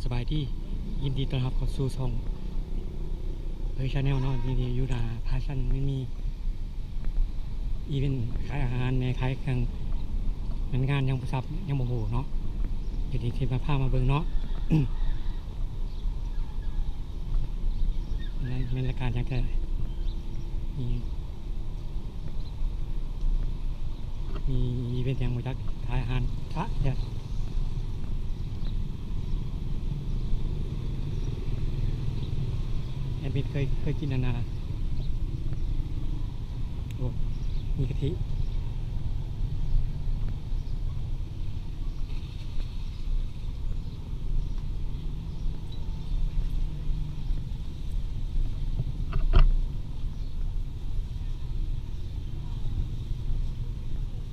ສະບາຍດີ ຍິນດີຕ້ອນຮັບເຂົ້າສູ່ຊ່ອງເຜີຍ Channel ເນາະ. ນີ້ຢູ່ໜ້າ Plaza Sun ມັນມີອີເວັນຂາຍອາຫານແດ່ ຂາຍເຄື່ອງ ງານຍັງບໍ່ຊັບ ຍັງບໍ່ຮູ້ເນາະ. ດຽວນີ້ຊິມາພາມາເບິ່ງເນາະ ແມ່ນລາຍການຫຍັງແທ້. ມີ ມີອີເວັນຫຍັງບໍ່ຈັກ ຂາຍອາຫານທະເດ. ແອດມິນເຄີຍ ເຄີຍກິນອັນນັ້ນລະ. ໂອ້ ມີກະທິ. ສ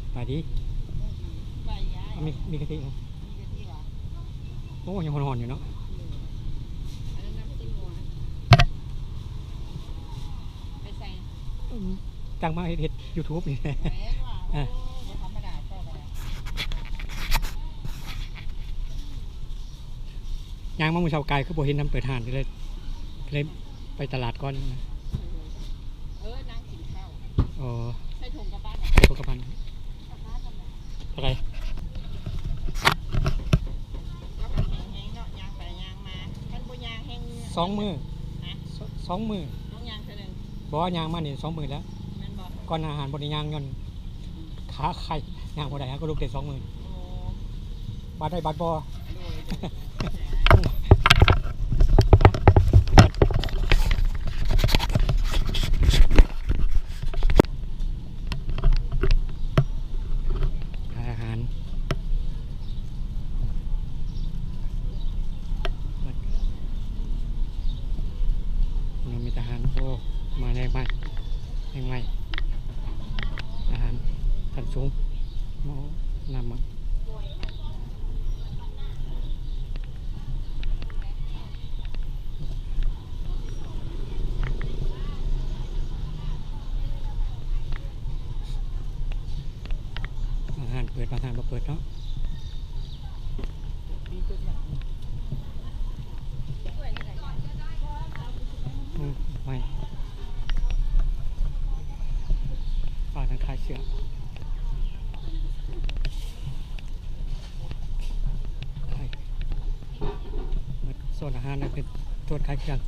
ະບາຍດີ. ສະບາຍດີອ້າຍ. ມີ ມີກະທິເນາະ. ມີກະທິຫວາ? ໂອ້ ຍັງຮ້ອນໆຢູ່ເນາະ. ເອີ ອັນນັ້ນນ້ຳຊີງງົວ. ໄປໃສ? ອືມ ຈັ່ງມາເຮັດ ເຮັດ YouTube ນີ້. ແມ່ນຫວາ? ອ່າ ໂອ້ ບໍ່ທຳມະດາ ເຈົ້າກໍໄດ້. ຍ່າງມາມື້ເຊົ້າກາຍຄືບໍ່ເຫັນນຳເປີດຮ້ານ ກໍເລີຍ ກໍເລີຍໄປຕະຫຼາດກ່ອນ. ເອີ ນັ່ງກິນເຂົ້າ. ອໍ ໃສ່ຖົງກັບບ້ານ. ໃສ່ຖົງກັບບ້ານ. ເທົ່າໃດ? ເຮົາກໍແຂງແຮງເນາະ ຍ່າງໄປຍ່າງມາ. ຄັນບໍ່ຍ່າງແຮງ ສອງມື້. ຮະ? ສ- ສອງມື້. ຕ້ອງຍ່າງເທື່ອໜຶ່ງ. ບໍ່ ຍ່າງມານີ້ສອງມື້ແລ້ວ. ແມ່ນບໍ່? ກ່ອນອາຫານບໍ່ໄດ້ຍ່າງ ຍ້ອນ ອືມ ຂາໄຂ້ ຍ່າງບໍ່ໄດ້ ຫາກໍລຸກໄດ້ສອງມື້. ໂອ້ ບາດໄດ້ບາດບໍ່. ໂດຍ ໂດຍ ໂດຍ. ຂາຍອາຫານ ມີແຕ່ອາຫານ. ໂອ້ ມາແນວໃໝ່ ແນວໃໝ່ ອາຫານຂັ້ນສູງ. ໂອ້ ນ້ຳມັນ ບາງຮ້ານເປີດ ບາງຮ້ານບໍ່ເປີດເນາະ. ອືມ ໄມ້ ປາກນັ້ນຂາຍເສື້ອ ຂາຍ ໝົດໂຊນອາຫານ ແລ້ວເປັນໂຊນຂາຍເຄື່ອງ.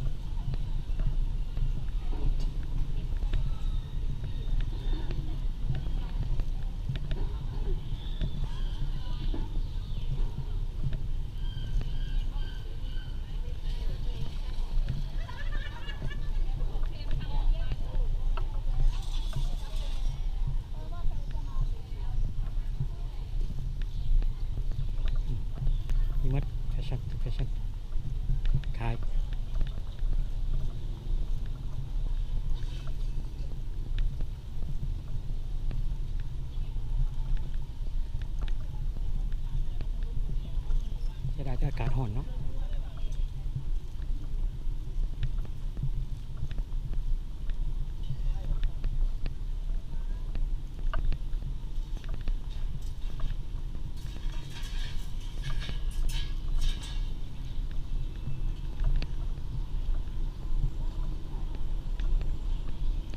ມີໝົດ ແຟຊັ່ນ ແຟຊັ່ນ ຂາຍ. ເສຍດາຍແຕ່ອາກາດຮ້ອນເນາະ.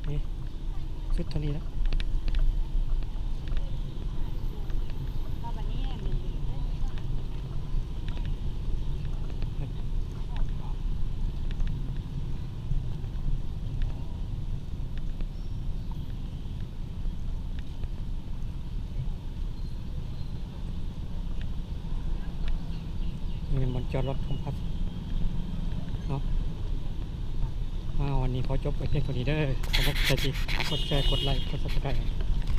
ນີ້ ສຸດເທົ່ານີ້ແລ້ວ. ນີ້ແມ່ນບ່ອນຈອດລົດຂອງພັກເນາະ. ອ່າ ວັນນີ້ຂໍຈົບໄວ້ພຽງເທົ່ານີ້ເດີ. ຂໍຂອບໃຈທີ່ກົດແຊ ກົດໄລ ກົດ Subscribe.